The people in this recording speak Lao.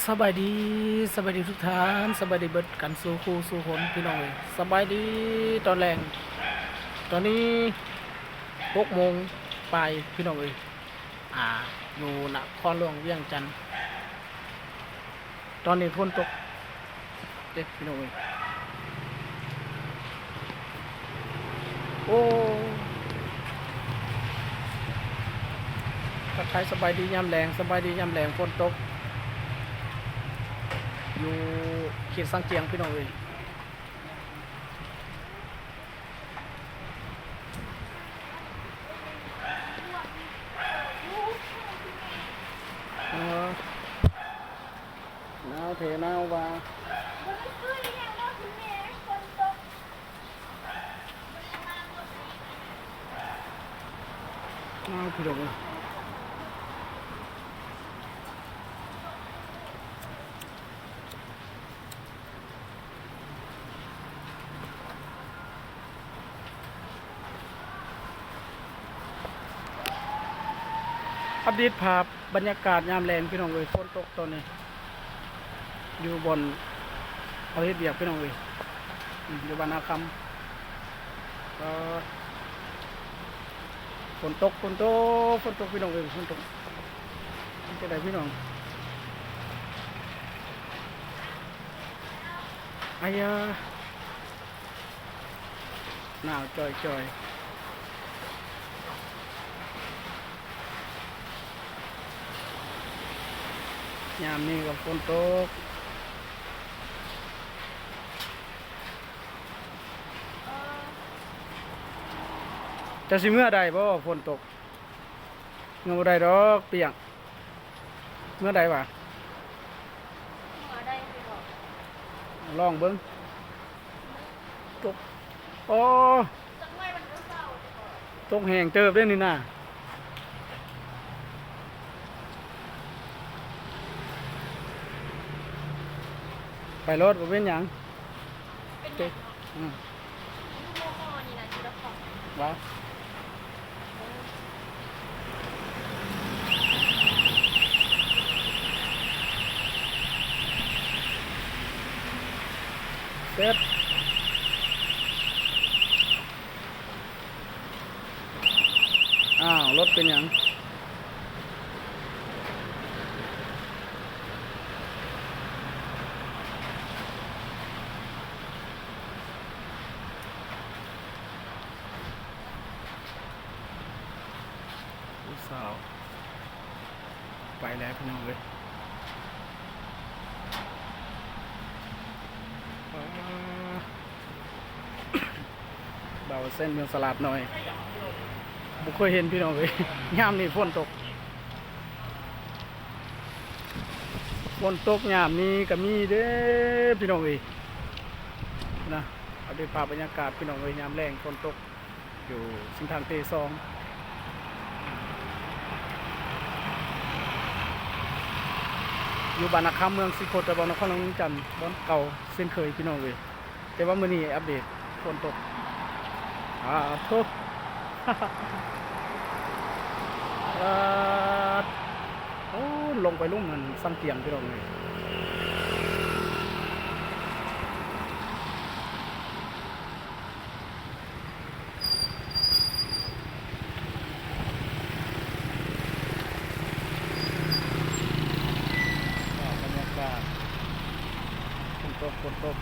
ສະບາຍດີ, ສະບາຍດີທຸກທ່ານ, ສະບາຍດີເບິດກັນສູ່ຄູ່ສູ່ຄົນພີ່ນ້ອງເອີຍ. ສະບາຍດີຕອນແລງ, ຕອນນີ້ຫົກໂມງປາຍພີ່ນ້ອງເອີຍ, ອາ ຢູ່ນະຄອນຫຼວງວຽງຈັນ. ຕອນນີ້ຝົນຕົກເດ້ພີ່ນ້ອງເອີຍ. ໂອ້ ທັກທາຍສະບາຍດີຍາມແລງ, ສະບາຍດີຍາມແລງ. ຝົນຕົກຢູ່ເຂດຊາງຈຽງພີ່ນ້ອງເອີຍ. ເອີ ໜາວແທ້ໜາວວ່າ. ອ້າວ ພີ່ນ້ອງເອີຍ. ອັບເດດພາບບັນຍາກາດຍາມແລງພີ່ນ້ອງເອີຍ, ຝົນຕົກຕອນນີ້ ຢູ່ບ່ອນເຮົາເຮັດວຽກພີ່ນ້ອງເອີຍ, ອືມ ຢູ່ບ້ານນາຄຳ. ເອີ ຝົນຕົກ ຝົນຕົກ ຝົນຕົກພີ່ນ້ອງເອີຍ, ຝົນຕົກ. ເປັນຈັ່ງໃດພີ່ນ້ອງ? ອາຢາ ໜາວຈ່ອຍໆ. ຍາມນີ້ກໍຝົນຕົກ. ເຈົ້າຊິເມືອໄດ້ບໍ່ ຝົນຕົກ? ເມືອບໍ່ໄດ້ດອກ ປຽກ. ເມືອໄດ້ຫວາ? ເມືອໄດ້ຄືບໍ່? ລອງເບິ່ງ. ຕົກ ໂອ້ ຈັກໜ້ອຍມັນກໍເຊົາ. ຕົກແຮງເຕີບເດ້ນີ້ນະ. ໄປໂລດ ບໍ່ເປັນຫຍັງ. ເປັນຫຍັງເນາະ? ອືມ ຢູ່ຫໍນີ້ນະ ຢູ່ນະຄອນ. ຫວາ? ເສັດ. ອ້າວ ລົດເປັນຫຍັງ? ຜູ້ສາວໄປແລ້ວພີ່ນ້ອງເອີຍ. ປາ ບ່າວເຊັນເມືອງສະຫຼາດນ້ອຍ ບໍ່ເຄີຍເຫັນພີ່ນ້ອງເອີຍ. ຍາມນີ້ຝົນຕົກ ຝົນຕົກຍາມນີ້ກໍມີເດ້ພີ່ນ້ອງເອີຍ. ນະ ອັບເດດພາບບັນຍາກາດພີ່ນ້ອງເອີຍ, ຍາມແລງຝົນຕົກ ຢູ່ເສັ້ນທາງເຕສອງ ຢູ່ບ້ານນາຄຳ ເມືອງສີໂຄດ ຕະບອນນະຄອນຫຼວງວຽງຈັນ ບ່ອນເກົ່າເຊັ່ນເຄີຍພີ່ນ້ອງເອີຍ. ແຕ່ວ່າມື້ນີ້ອັບເດດຝົນຕົກ. ອາໂທ້ ອາ ໂອ້ ລົງໄປລຸ່ມນັ້ນຊາງຈຽງພີ່ນ້ອງເອີຍ. ພາບບັນຍາກາດ ຝົນຕົກ ຝົນຕົກ.